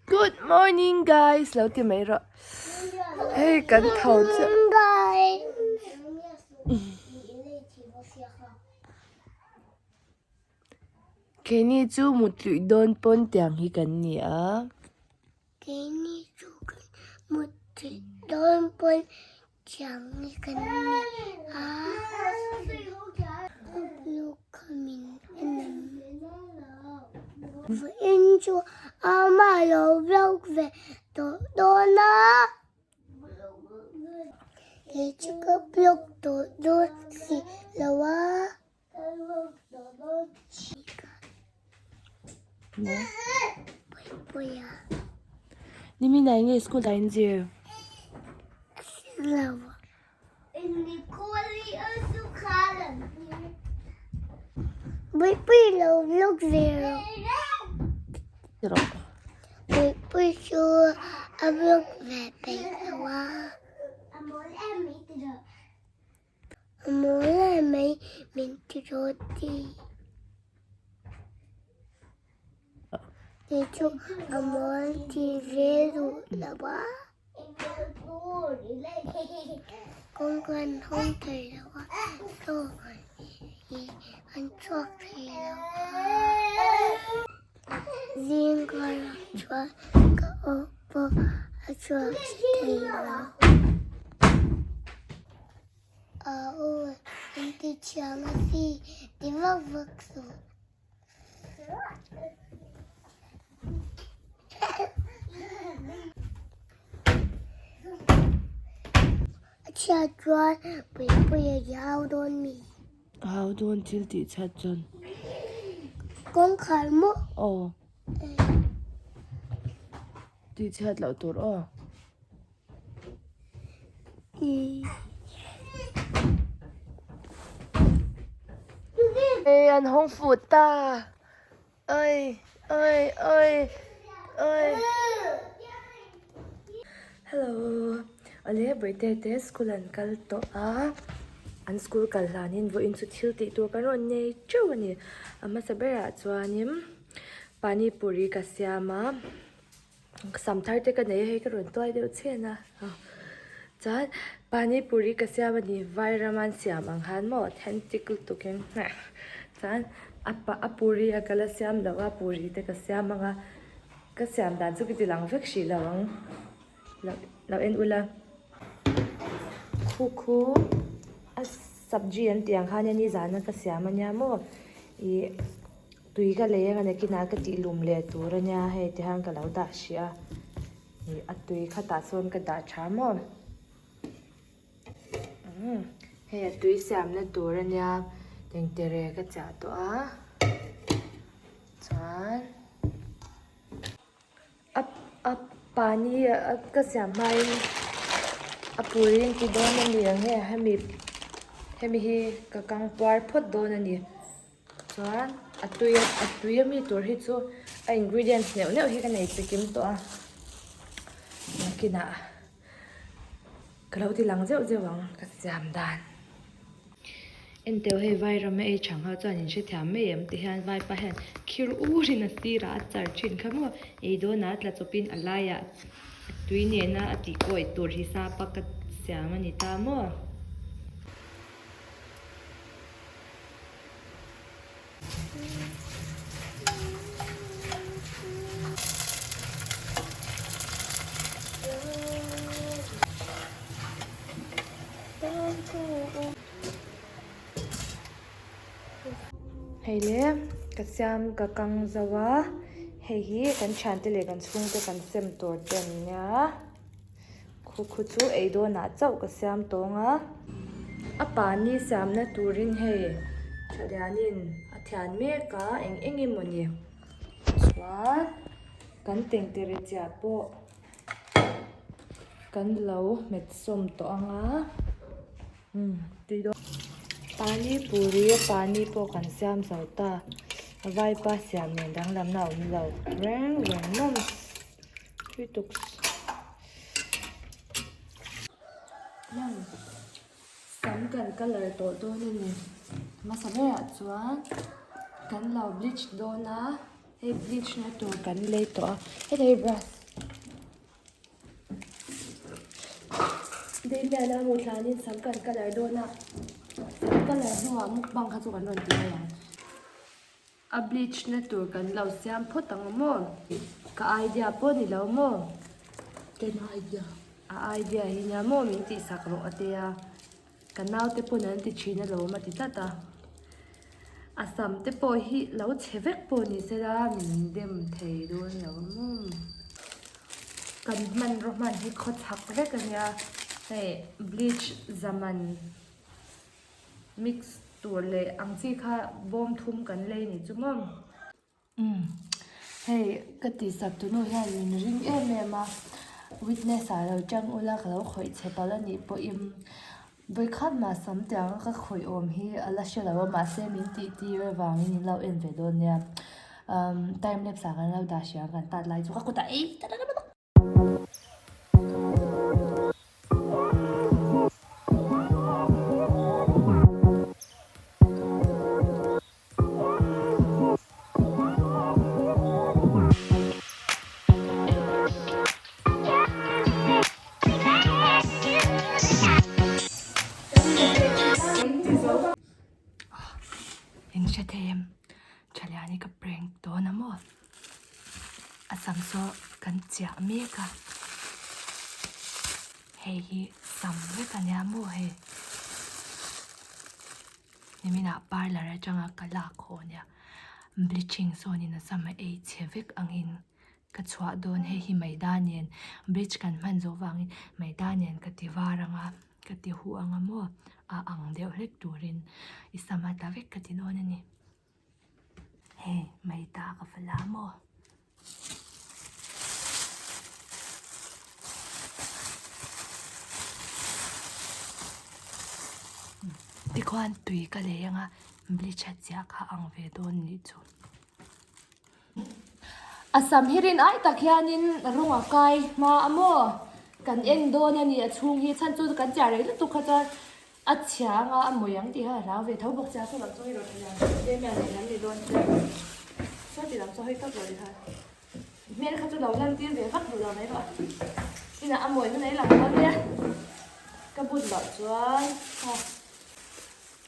Good morning guys lo ti mai rawh hei kan tho chiah keini chu mutluih dawn pawn tiang hi kan ni a. Keini chu kan mutluih dawn pawn tiang hi kan ni a. Vawiin chu ama lo vlog ve tawh dawn a. Kei chu ka vlog tawh dawn si lo a. Nimin ah enge school ah in zir? Puipui chu a vlog ve peih lo a. A mawl em mai min ti rawt ti. Kei chu a mawl ti ve duh lo a. Kawng kan hawng thei lo a, chaw hi an chhuak thei lo a. Zing karah chuan ka aw pawh a chhuak thei lo. A aw an ti thiam a si ti vak vak suh. A chhiat chuan puipuia i hau dawn mi? Hau dawn thil tih chhiat chuan. Kawngkhar maw? Aw. Tih chhiat loh tur aw. Ê an hawng fut ta ơi ơi ơi ơi Hello awle birthday te school an kal tawh a an school kal hlanin vawiin chu thil tih tur kan rawn nei teuh a ni a hmasa berah chuanin pani puri ka siam a. Sam thar te ka nei a hei ka rawn tuai deuh chhen a chuan pani puri ka siam a ni vairam an siam ang khan maw authentic lutuk in chuan a pa a puri a ka la siam loh a puri te ka siam ang a ka siam dan chu ka ti lang vek hrih lo ang lo en ula khu khu a sabji an tih ang khan ni zan a ka siam a nia maw ih. Tui ka lei anga nakinah ka tih lum leh tur a nia hei ti hian ka lo dah hrih a ih a tui khatah sawn ka dah tha maw umm hei a tui siamna tur a nia tengtere ka chiah tawh a chuan a a pani a ka siam hmain a puri in ti dawn a ni ang e hemi hemi hi ka kang puar phawt dawn a ni. Chuan a tui a tui ami tur hi chu a ingredients neuh neuh hi ka nei chikim tawh a nakinah ka lo ti lang zeuh zeuh ang ka siam dan. Enteu hei vai rama ei chang ho chuan in hrethiam mai em ti hian vaipa hian khir urin a sirah a char thin kha maw ei dawnah a tla chawpin a laiah tui nena a tih kawi tur hi sapa ka siam a ni ta maw. Hei le ka siam ka kang zo a hei hi kan thiante leh kan chhungte kan sem tur te an nia. Khu khu chu ei dawnah chauh ka siam tawng a. A pani siamna turin hei Thalianin a thian mek a eng eng emaw ni. Chuan kan tengtere chiah pawh. Kan lo hmet sawm tawh ang a umm tui dawn. Pani puri pani pawh kan siam zo ta vaipa siam nen danglamna a awm lo reng reng nawm tui tuk hian sam kan colour tawh dawn a ni hmasa berah chuan kan lo bleach dawn a hei bleach na tur kan lei tawh a heta hi brush. Damian a hmuh thlanin sam kan colour dawn a, sam colour hnuah mukbang kha chu kan rawn ti mai ang. A bleach na tur kan lo siam phawt ang maw? Ka idea pawh ni lo maw? Keima idea. A idea hi nia maw min tihsak rawh a tia. Ka naute pawn an ti thin alawm a ti tlat a. A sam te pawh hi lo chhe vek pawh ni sela min dem thei dawn lo maw. Kan hmanraw hman hi khaw chhak vek a nia hei bleach zaman mix tur leh ang chi kha bawm thum kan lei ni chu maw. Umm hei ka tihsak tunu hian min ring em em a witness ah lo tang ula ka lo khawih che palh a nih pawhin vawikhat mah sam tiang a ka khawih awm hi a la hre lo a mahse min tih tir avangin in lo en ve dawn nia umm time lapse ah kan lo dah hria kan tat lai chu ka kutah ei ta ta. In hre thei em? Thaliani ka prank dawn a maw? A sam saw kan chiah mek a hei hi sam vek a nia maw hei niminah parlour atanga ka lak haw nia bleaching sawnin a sam a ei chhe vek angin ka chhuah dawn hei hi maida nen bleach kan hman zawh vangin maida nen ka ti var anga ka ti huh anga maw a ang deuh hlek turin i sam a tla vek ka ti dawn a ni. Hei maida ka va la maw? Tikhuan tui ka lei anga bleach a chiah kha ang ve dawn nih chu. A sam hi rin ai tak hianin rawng a kai hma a maw? Kan en dawn a ni a chhung hi chhan chu kan chiah rei lutuk kha chuan A chhia anga a mawi ang tih kha ka hlau ve tho bawk sia, saw lam chu hei rawh tha lian tlem hian leh lam ni dawn sia, saw ti lam saw hei tawp rawh ti kha hmel kha chu lo lan tir ve vak duh lo mai rawh inah a mawi hun a i lang dawn nia ka bun loh chuan ha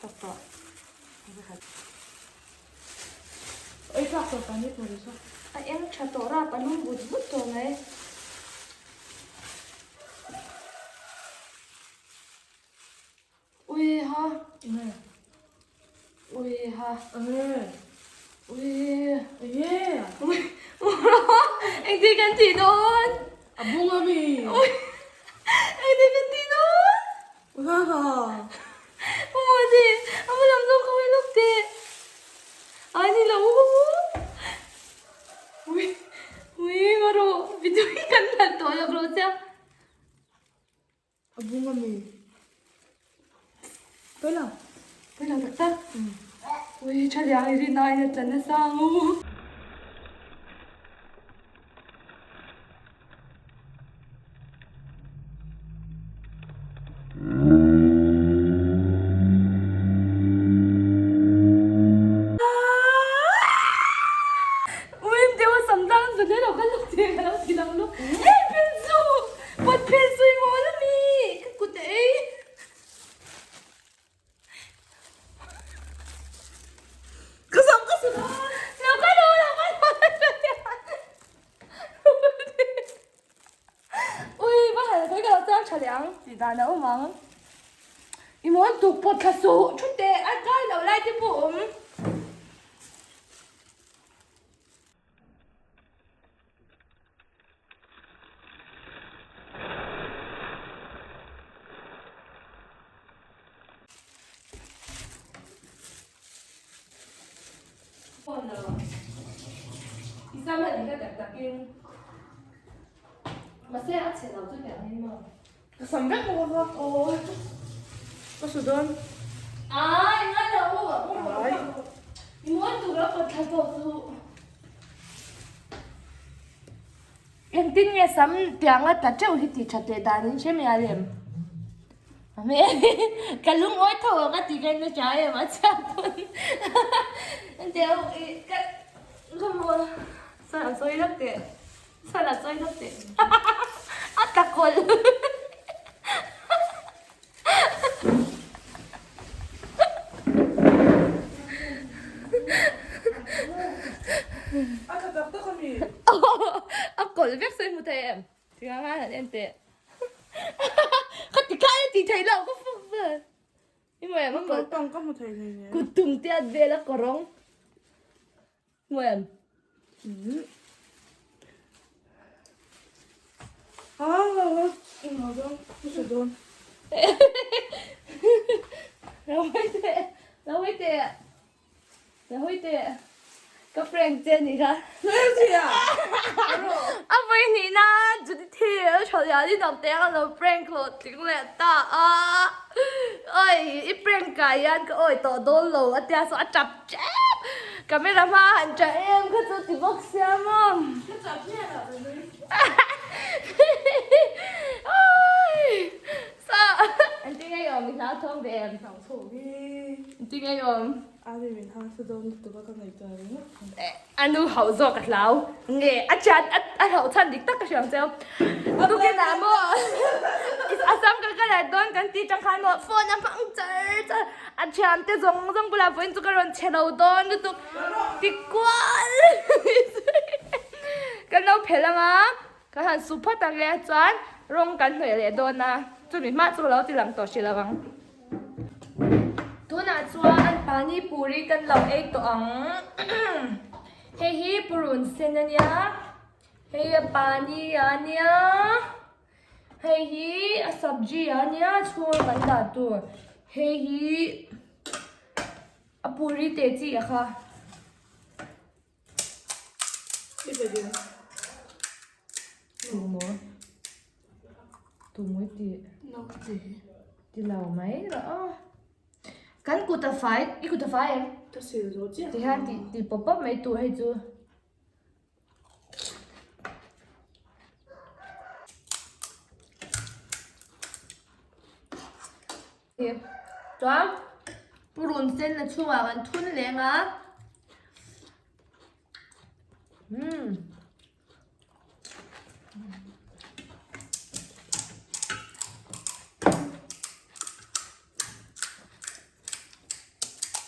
tawk tawh oi tlak tawh tan ni tur saw a eng tha tawh rap a lum vut vut tawh mai. Ui ha. Ui ha. Ui. Ui. Engtin kan tih dawn? A bung a mi. Ui. Engtin kan tih dawn? Ha ha. Mawni, a va lam zawk ka ui lawk teh. Ai ni lo. Ui. Ui, ngarawh. Video hi kan hlat tawh lawk rawh sia. A bung a mi. Pawi lo. Pawi lo tak tak. Ui, tha liang i rin aiin a tla nasa ang u. Ui, deuh a sam tlang zut hle lo ka lo ti ka lo ti lang lo. Ei, phel chu! Pot phel chu i mawl a mi! Ka kut a ei. Ka sam ka su a. Lo ka lo lo ka lo. Ui, va hal khawi ka lo chang tha leh ang tih dan a awm ang. I mawl tuk pawt thla suh thu teh a kai loh lai te pawh a awm. Mahse a chhe lo chu tiang in maw? Ka sam vek maw ka aw ka su dawn. Ai ngai lo ai i mawi tur a pawt thla tawh chu. Engtin nge sam tiang a tla teuh hi tih that leh dan in hre mai a lem. Ka lungawi tho ang a tih ka in la hria em a chhiat pawn engtiang i ka ka maw sana sawi lawk teh. Sana chawi lawk teh. A tla kawlh. A tla tak tak a mi. A kawlh vek sawi hmu thei em? Tinga nga han en teh. Ka ti khan a ti thei lo ka fuk vel. I hmu em a kawlh. Naupang ka hmu thei hlei nen. Kut tum te at vel a kawrawng. Hmu em? Lo hawi teh, lo hawi teh, lo hawi teh. Ka prank che anih kha. A vawi hnihna Judith hi a tha lian in awm teh a lo prank hlawh tling leh ta a. Oi, i prank ah hian ka awi tawh dawn lo a tia saw a tap tep. Camera hma a han tah em kha chu ti bawk sia maw. Ka tap hian a ka nui. Oi, sa engtin nge i awm i hlau thawng ve em? Hlau thawng i. Engtin nge i awm? A ni min hau sa dawn lutuk a ka ngaihtuah ringawt thung. A nu hauh zawk a hlau nge a thian a hlauh chhan dik tak ka hria ang cheu. Tukin ah maw Assam ka kal ah dawn kan tih tang khan maw phone a hmang char char a thian te zawng zawng bulah vawiin chu ka rawn che lo dawn lutuk ti kual kan lo phelh ang a kan han su phawt ang e chuan rawng kan hnawih leh dawn a chumi hma chu ka lo ti lang tawh hrih lo ang. Tunah chuan pani puri kan lo ei tawh ang. Hei hi purun sen a nia, hei a pani a nia, hei hi a sabji a nia chhunga kan dah tur, hei hi a puri teh chi a kha. Tumaw tumaw i ti ti lo mai rawh aw kan kut a fai i kut a fai em ka sil zawh chiah ti hian ti ti pawp pawp mai tur hei chu chuan purun sen na chhungah kan thun leng a. Umm.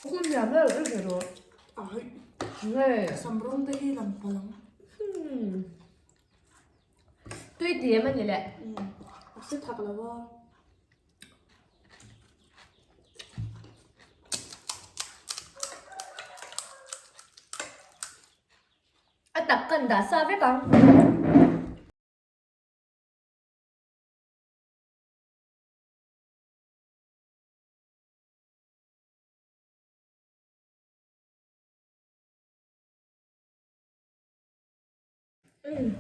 Hun hiam ber ber ber rawh. Ai. Nge. Samrawng te hi lang palang. Hmm. Tui ti em ani le. Hmm. A se thak lo a. A tak kan dah sa vek ang.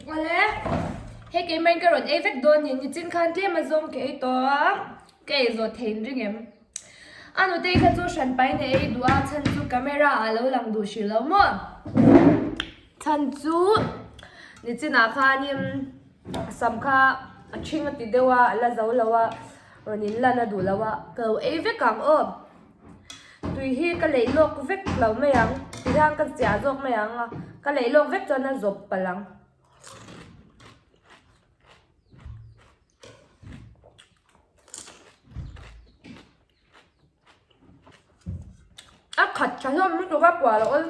Awle, hei keimah in ka rawn ei vek dawn ni, nichin khan tlem a zawng ka ei tawh a, ka ei zawh thei in ring em. A nutei kha chu hran pain a ei duh a, chhan chu camera ah lo lang duh hrih lo maw. Chhan chu nichin ah khanin sam kha a ṭhing a ti deuh a, a la zo lo a, rawn in lan a duh lo a, ka lo ei vek ang aw. Tui hi ka leih lawk vek lo mai ang, tihian ka chiah zawk mai ang a, ka leih lawk vek chuan a zawp palh ang. A khat tha hlawm lutuk a puah loh awl.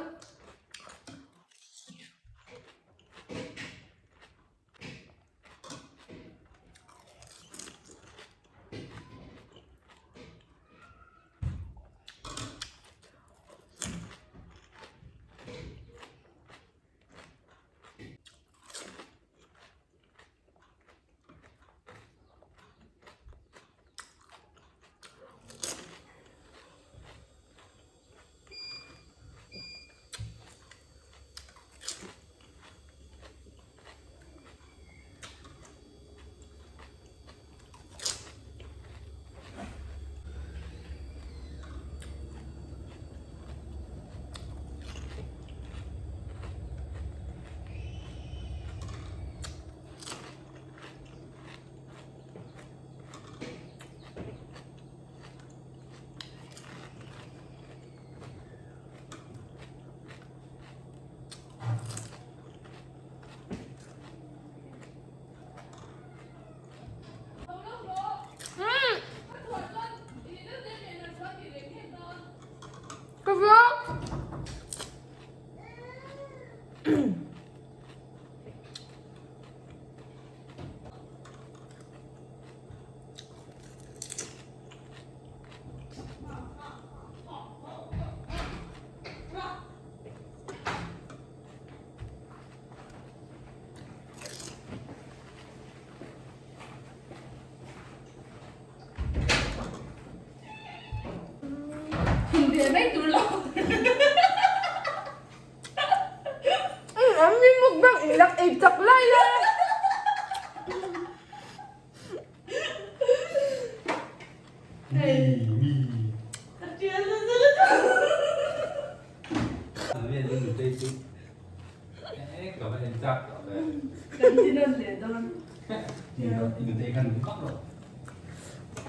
In lak ei chak lai le.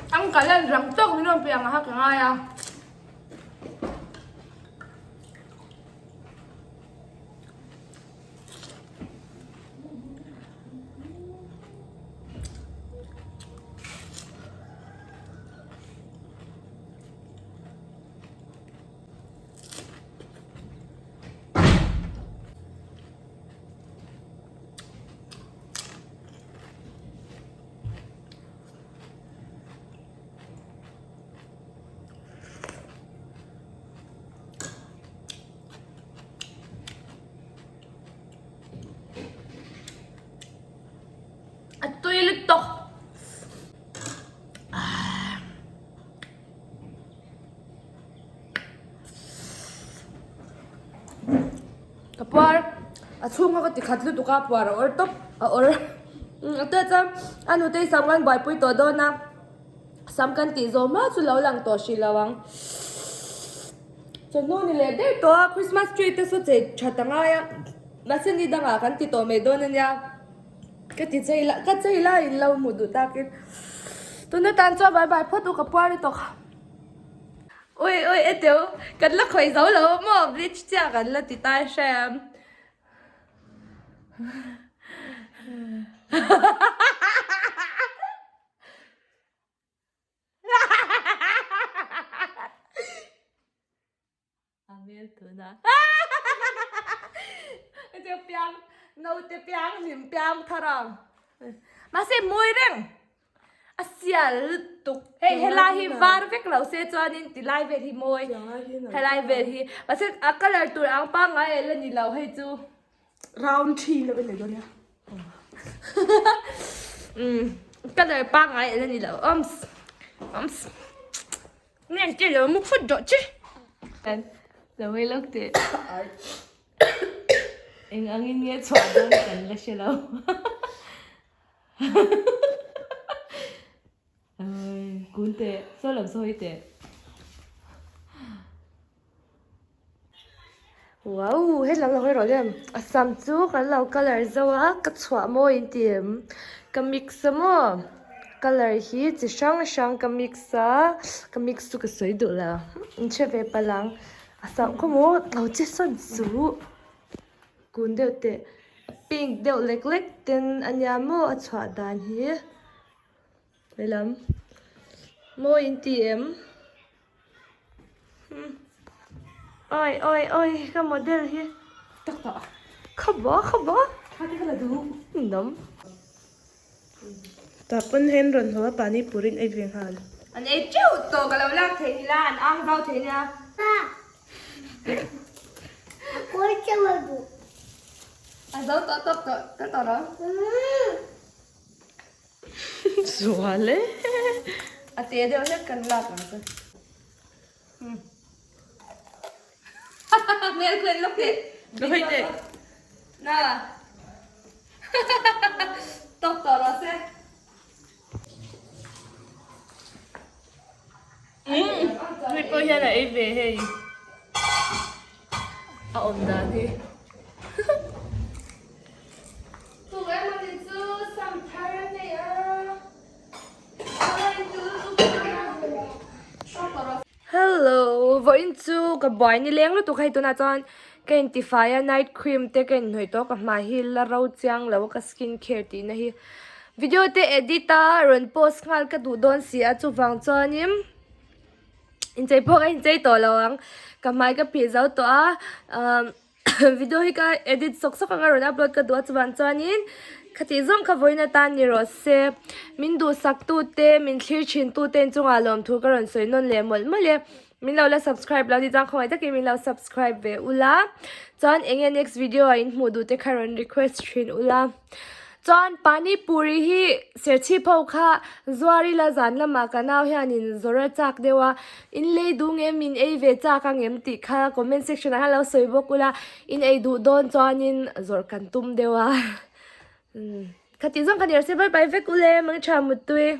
Ang kalan rang tawk min rawn pe ang a ka ngai a. A tui lutuk. Ka puar a chhunga ka ti khat lutuk a puar a awr tawp a awr a te chuan a nutei sam kan buaipui tawh dawn a sam kan tih zawm hma chu lo lang tawh hrih lo ang chawhnu ni leh der tawh a christmas tree te saw chei that a ngai a mahse ni dangah kan ti tawh mai dawn a nia. Ka ti chei la ka chei lai in lo hmuh duh takin tuna tan chuan bye bye phawt u ka puar lutuk ui ui e teu kan la khawih zo lo maw bleach chiah kan la ti tai hrem A hmel tun a. Hetiang piang naute piang hlim piang thar ang. Mahse mawi reng. A sial lutuk. Hei helai hi var vek lo se chuanin ti lai vel hi mawi. Helai vel hi. Mahse a colour tur ang pangngai el a ni lo hei chu. Round thin lo en leh dawn nia. Umm colour pangngai el a ni lo. Awms. Awms. Ngen che lo mu phut dawh che. Lo wei lawk teh. Eng angin nge chhuah dawn kan la hre lo. Kun teh, saw lam sawi teh. Wow, he lam lo hawi rawh le. A sam chu kan lo colour zo a, ka chhuah mawi in ti em? Ka mix a maw? Colour hi chi hrang hrang ka mix a, ka mix chu ka sawi duh lo. In hre ve palh ang. A sam khaw maw lo che sawn suh. Kun deuh teh pink deuh lek lek ten a nia maw a chhuah dan hi. Helam mawi in ti em? Oi oi oi ka model hi tak tak kha ba kha ba nom Tah pawn hian rawn haw a pani purin ei ve nghal. An ei teuh tawh ka lo lak thei ni la an ang vau thei nia. A zo tawh tawp tawh ka tawh lo. Zual e. A te deuh hlek kan lak ang chu. Hmel khuan lawk teh. Ka hawi teh. Na. Tawk tawh rawh se. Hei pawh hian a ei ve hei. A awm dan hi. Tu emawni chu sam thar a nei a. Hello, vawiin chu ka buai ni leng lutuk hei tunah chuan ka intifai a night cream te ka inhnawih tawh ka hmai hi la ro chiang lo a ka skin care tih na hi video te edit a rawn post nghal ka duh dawn si a chuvang chuanin inchei pawh ka inchei tawh lo ang ka hmai ka phih zo tawh a ahh video hi ka edit sawk sawk anga rawn upload ka duh a chuvang chuanin khati zawng kha vawiin atan ni rawh se min duhsak tu te min thlir thin tu te inchungah lawmthu ka rawn sawi nawn leh mawlh mawlh e min lo la subscribe lo ni chuan khawngaih takin min lo subscribe ve ula chuan eng nge next video ah in hmuh duh te kha rawn request thin ula. Chuan pani puri hi serchhip ho kha zuar ila zan lamah ka nau hianin zawr a chak deuh a, in lei duh ngem in ei ve chak ang em tih kha comment section ah hian lo sawi bawk ula, in ei duh dawn chuanin zawrh kan tum deuh a. Khatih zawng kha ni rawh se bye bye vek ule mangtha muttui.